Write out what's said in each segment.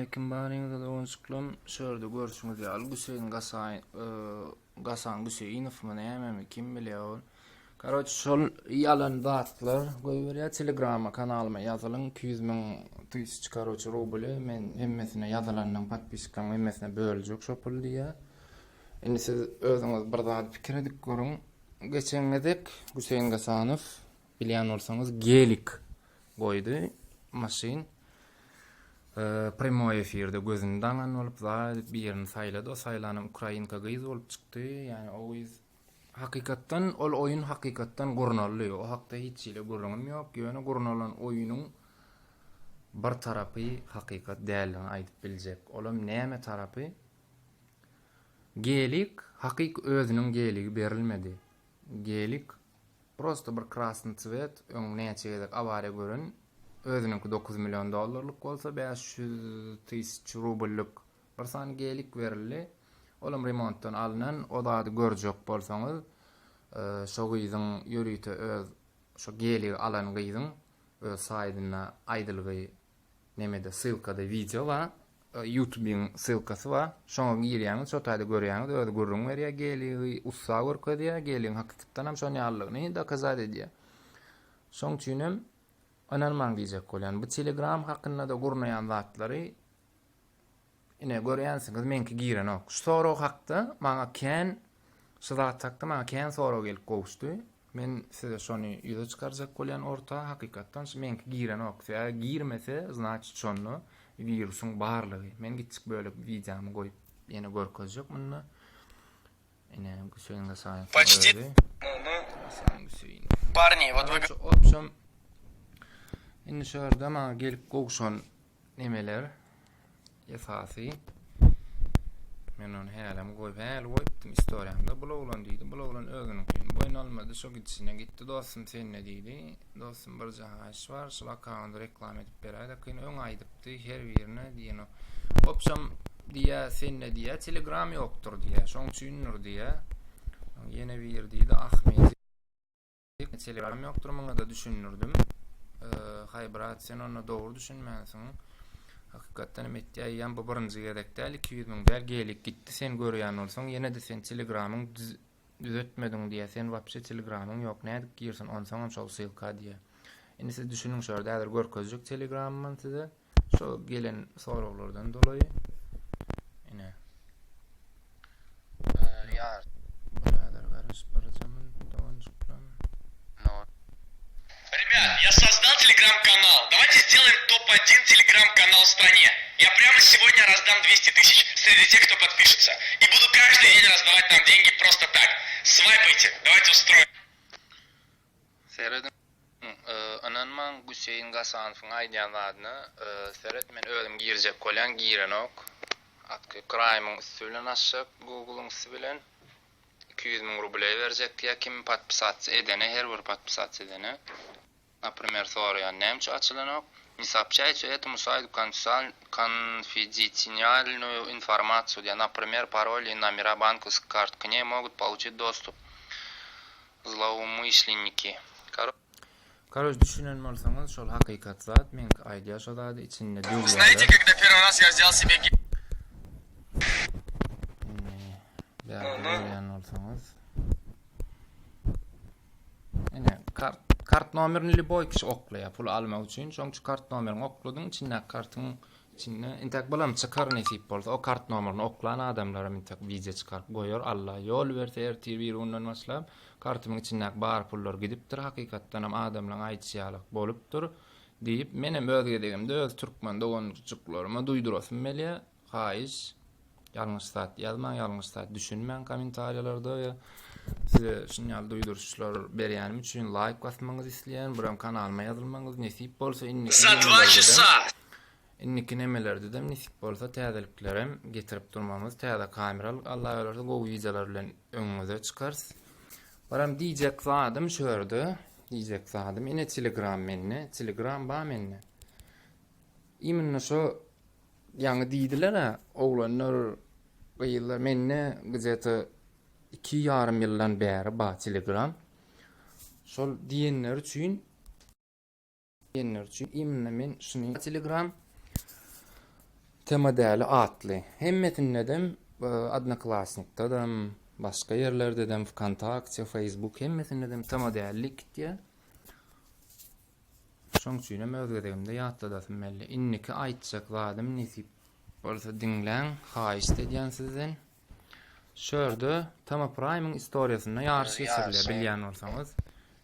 Salamaleýkim baryňyza doganjyklarym. Şu ýerde görşüňiz ýaly Güseýin Gasaý Gasan Güseýinowmy nämemi kim bilýär ol. Karoç şol ýalan zatlar goýberýär Telegrama kanalyma ýazylyň 200 müň tysýç karoç rubly men hemmesine ýazylanyň podpiskaň hemmesine böljek şo pul diýýär. Indi siz özüňiz bir zady pikir edip görüň. Geçen gezek Güseýin Gasanow bilýän bolsaňyz gelik Goýdy maşyn. Primoý efirde gözüni daňan bolup zat edip birini saýlady. O saýlanam ukrainka gyz bolup çykdy. Ýani o gyz hakykatdan ol oýun hakykatdan gurnaldy. O hakda hiç hili gürrüňim ýok. Ýöne gurnalan oýunyň bir tarapy hakykat däldigini aýdyp biljek. Olam näme tarapy? Gelik hakyk özüniň geligi berilmedi. Gelik Prosto bir krasny tswet öň näçe gezek awariýa gören özüniňki 9 million dollarlyk bolsa 500 tysýç rubllyk bir sany gelik berildi olam remontdan alnan o zady görjek bolsaňyz şo gyzyň ýörite öz şo geligi alan gyzyň öz saýdynda aýdylgy nemede ssylkada wideo bar Youtubyň ssylkasy bar. Şoňa girýäňiz, şo taýda görýäňiz, özi gürrüň berýär, geligi ussa görkezýär, geligiň hakykatdanam şon ýalylygyny dokazat edýär. Şoň üçinem ynanmaň diýjek bolýan. Bu Telegram hakynda-da gurnaýan zatlary ine görýänsiňiz, meňki girenok. Şu sorag hakda maňa kän şu zat hakda maňa kän sorag gelip gowuşdy. Men size şony ýüze çykarjak bolýan orta hakykatdan şu meňki girenok sebäbi girmese znaçit şonda wirusyň barlygy men gitjik bölek wideomy goýup ýene görkezjek munda ine Güseýin Gasaýewiň Почти. özi Hasan Güseýin Парни, вот вы Короче, obşam indi şu ýerde maňa gelip gowşan Nemeler esasy men ony hälem goýup häli goýupdym istoriýamda bul oglan diýdi bul oglan özüniňkini boýun almady şo gidişine gitdi dostum sende diýdi dostum birje haýyş bar şul akkaundy reklama edip beräýdä kyn öň aýdypdy her birine diýen opşam diýä sende diýä telegram ýokdur diýä şoň üçindir diýä ýene biri diýdi ahmedi Telegram ýokdur muňada düşündirdim. Haý brat sen onda dogry düşünmänsiň. Hakykatdan hem etýä eýýäm bu birinji gezek däl 200 müň däl gelik gitdi sen görýän bolsaň ýene-de sen telegramyň düzetmediň diýä sen wapşe telegramyň ýok nädip girsin onsoňam şol ssylka diýä. Indi siz düşüniň şu ýerde häzir görkezjek telegramymy size. Şo gelen soraglardan dolayy ine ýar birader garaş birje minut doganjyklarym. Ребят, я создал телеграм-канал. Давайте сделаем топ-1 телеграм-канал в стране. Я прямо сегодня раздам 200 тысяч среди тех, кто подпишется. И буду каждый день раздавать там деньги просто так. Свайпайте, давайте устроим. Serediň, ynanmaň Güseýin Gasanowyň aýdýan zadyna. Seret men özüm girjek bolýan girenok. Atky Chrome-yň üsti bilen açjak, Google-yň üsti bilen. 200 müň rubleý berjek diýýär kim podpisatsa edene her bir podpisatsa edene. Naprimer soraýan näme üçin açylanok? Ne soobщайте этому сайту конфиденциальную информацию diýýär. Naprimer paroli и номера банковских карт к ней могут получить достуp zloumyşlenniki. Karoç düşünen bolsaňyz şol hakykat zat meňki aýdýar şo zady içinde Знаете, döwýärler. когда первый раз я взял себе Indi bärde görýän bolsaňyz. Ine kart kart nomerini lýuboý kişi oklaýar pul almak üçin. Şoň üçin kart nomerini okladyň içindäki kartyň içinde intäk bulam çykar nesip bolsa o kart nomerini oklan adamlaram intäk wideo çykaryp goýar Alla ýol berse ertir bir günden başlap kartymyň içindäki bar pullar gidipdir hakykatdanam adamlaň aýdyşy ýalak bolupdyr diýip menem öz gezegimde öz türkmen doganjyklaryma duýdurasym gelýär Haýyş, ýalňyş zat ýazmaň, ýalňyş zat düşünmäň kommentariýalarda we size şuny ýaly duýduryşlar berýänim üçin laýk basmagyňyzy isleýän, buram kanalyma ýazylmagyňyz nesip bolsa indiki Za dva çasa. Indiki nemelerde-de nesip bolsa täzeliklerem getirip durmamyz, täze kamera alyp Allah ýolarsa gowy wideolar bilen öňüňize çykarys. Baram diýjek zadym şu ýerde, diýjek zadym ine telegram mende, telegram bar mende. Imенно şo Ýaňy diýdiler-ä, oglanlar, gyzlar, mende gde-to iki ýarym ýyldan bäri bar Telegram. Şol diýenleri üçin diýenleri üçin imенно men şuny Telegram. Tema Däli atly. Hemmesindedem Odnoklassnikdadam, başga ýerlerdedem, Wkontakte, Facebook hemmesindedem Tema Däli gitýär. Şoň üçinem öz gezegimde ýatladasym geldi. Indiki aýtjak zadym nesip bolsa diňläň, haýyşt edýän sizden. Şu ýerde Tama Prime-iň istoriýasynda ýaryş geçirilýär bilýän bolsaňyz.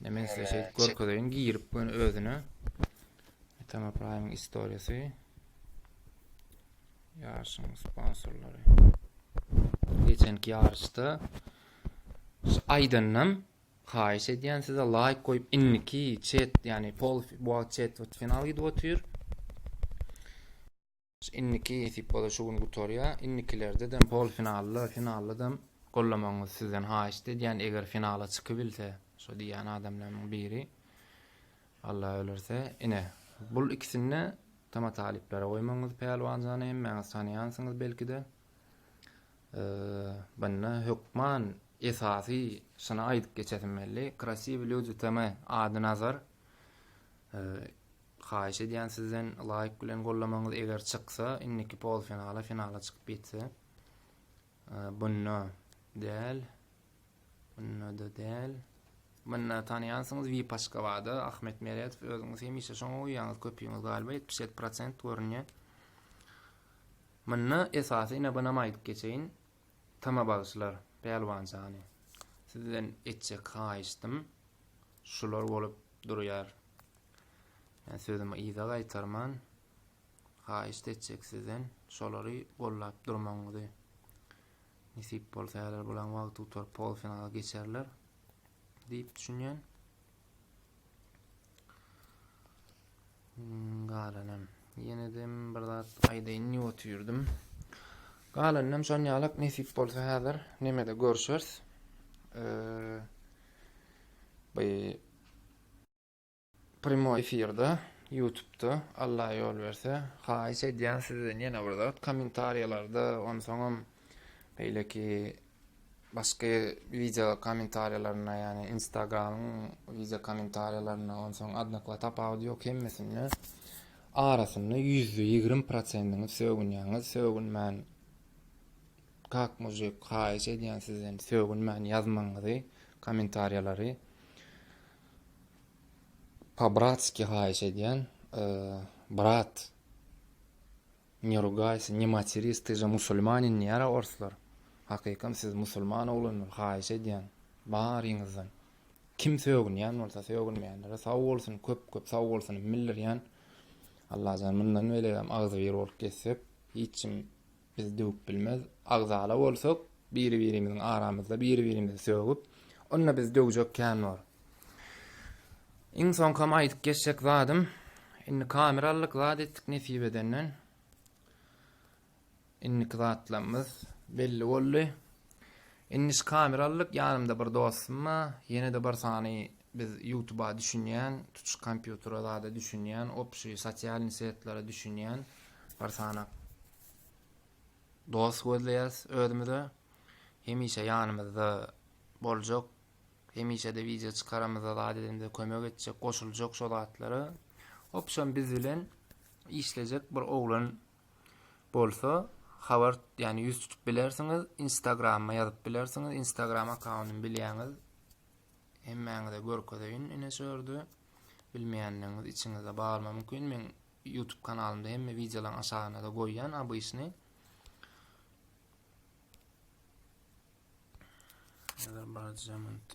Ine men size şeýdip görkezeýin girip göni özüne. Tama Prime-iň istoriýasy. Ýaryşyň sponsorlary. Geçenki ýaryşda şu aýdandan haýyş edýän size laýk goýup indiki çet ýagny pol bu wagt çet final gidip otyr. Indiki nesip bolsa şu gün gutarýar. Indikilerde-de polfinalda, finalda-da gollamagyňyzy sizden haýyşt edýän, eger finala çykybilse, şo diýýän adamlarymyň biri. Alla ölerse, ine, bul ikisinde tama talyplara goýmagyňyzy Pälwanjany hemmäňiz tanaýansyňyz belki-de. Bunda hökman esasy şuny aýdyp geçesim geldi. Krasiwy lýudi TM ady Nazar. Haýyş edýän sizden laýk bilen gollamagyňyz eger çyksa indiki polfinala finala çykyp ýetse bunda däl bunda da däl bunda tanaýansyňyz VIP Aşgabada Ahmet Meredow özüňiz hemişe şoňa goýýaňyz köpüňiz galiba 77 prosent görünýär munda esasy ine bunam aýdyp geçeýin tama bagşylar pälwanjany sizden etjek haýyşdym şular bolup durýar Yani sözümi yza gaýtarman haýyşt etjek sizden şolary gollap durmagyňyzy. Nesip bolsa häzir bulaň wagty gutaryp polfinala geçerler diýip düşünýän. Hmm, galanam ýenedem bir zat aýdaýyn diýip otyrdym. Galanam şon ýalak nesip bolsa häzir nemede görüşeris. Ee, bu Primoý efirde ýutubda Alla ýol berse haýyş edýän sizden ýene bir zat kommentariýalarda onsoňam beýleki başga wideo kommentariýalarynda ýagny instagramyň wideo kommentariýalarynda onsoň adnakla tapawudy ýok hemmesinde arasynda 120 prosendiňiz sögünýäňiz sögünmän kak mujik haýyş edýän sizden sögünmän ýazmagyňyzy kommentariýalary Po bratski haýyş edýän, brat, ne rugaýsa, ne materis, ty же musulmanin diýýär orslar. Hakykam siz musulman oglanlar, haýyş edýän, baryňyzdan. Kim sögünýän bolsa, sögünmeýänlere sag bolsun, köp-köp sag bolsuny bildirýän. Allajan mundan beýlägem agzybir bolup gezsek, hiç kim Bizi döwüp bilmez. Agzala bolsak, biri-birimiziň aramyzda biri-birimizi sögüp, onda bizi döwjek kän bor. Iň soňkam aýdyp geçjek zadym, indi kamera aldyk, zat etdik nesip edenden. Indiki zatlarymyz belli boldy. Indi şu kamera aldyk, ýanymda bir dostum bar, ýene-de bir sany biz YouTube-a düşünýän, tutuş kompýutere zada düşünýän, opşy sosialnyý setlere düşünýän bir sany Dost gözleýäs özümize. Hemişe ýanymyzda boljak, hemişe-de wideo çykaramyzda zat edemizde kömek etjek, goşuljak şo zatlara. Opşam biz bilen işlejek bir oglan bolsa habar ýagny ýüz tutup bilersiňiz. Instagrama ýazyp bilersiňiz. Instagram akkauntymy bilýäňiz. Hemmäňize görkezeýin ine şu ýerde. Bilmeýänleriňiz içiňizde barma mümkin. Men YouTube kanalymda hemme wideolaryň aşagyna-da goýýan obyçny.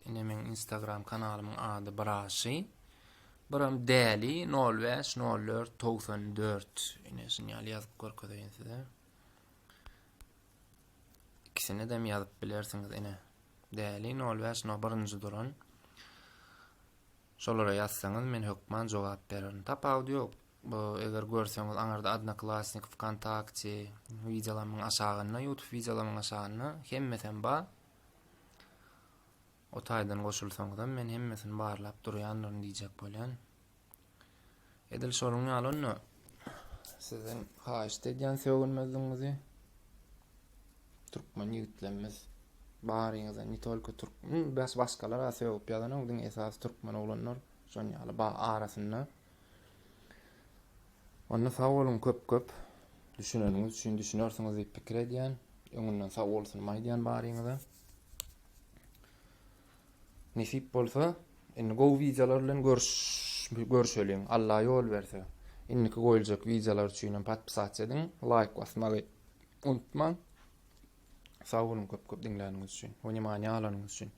Ine meň Instagram kanalymyň ady Braşy. Biram Däli 05 04 94. Ine şuny ýaly ýazyp görkezeýin size. Ikisini de ýazyp bilersiňiz ine. Däli 05 no birinji duran. Şolara ýazsaňyz men hökman jogap bererin. Tapawudy ýok. Bu eger görseňiz aňyrda Odnoklassnik, Wkontakte wideolarymyň aşagynda, YouTube wideolarymyň aşagynda hemmesem bar. O taýdan goşulsaňyzam men hemmesini barlap durýandyryn diýjek bolýan. Edil şonuň ýaly onda sizden haýyşt edýän sögünmezligiňizi. Türkmen ýigitlerimiz baryňyza ne tolko türk bäş başgalar sögüp ýazanok diňe esasy türkmen oglanlar şon ýaly ba arasynda. Onda sag boluň köp köp. Düşüneniňiz üçin düşünersiňiz diýip pikir edýän. Öňünden sag bolsun aýdýan baryňyza. Nesip bolsa, indi gowy wideolar bilen görüş görüşeliň. Allah ýol berse. Indiki goýuljak wideolar üçin hem podpisasiýa ediň, laýk basmagy unutmaň. Sag boluň köp köp diňläniňiz üçin, wнимaniýa alanyňyz üçin.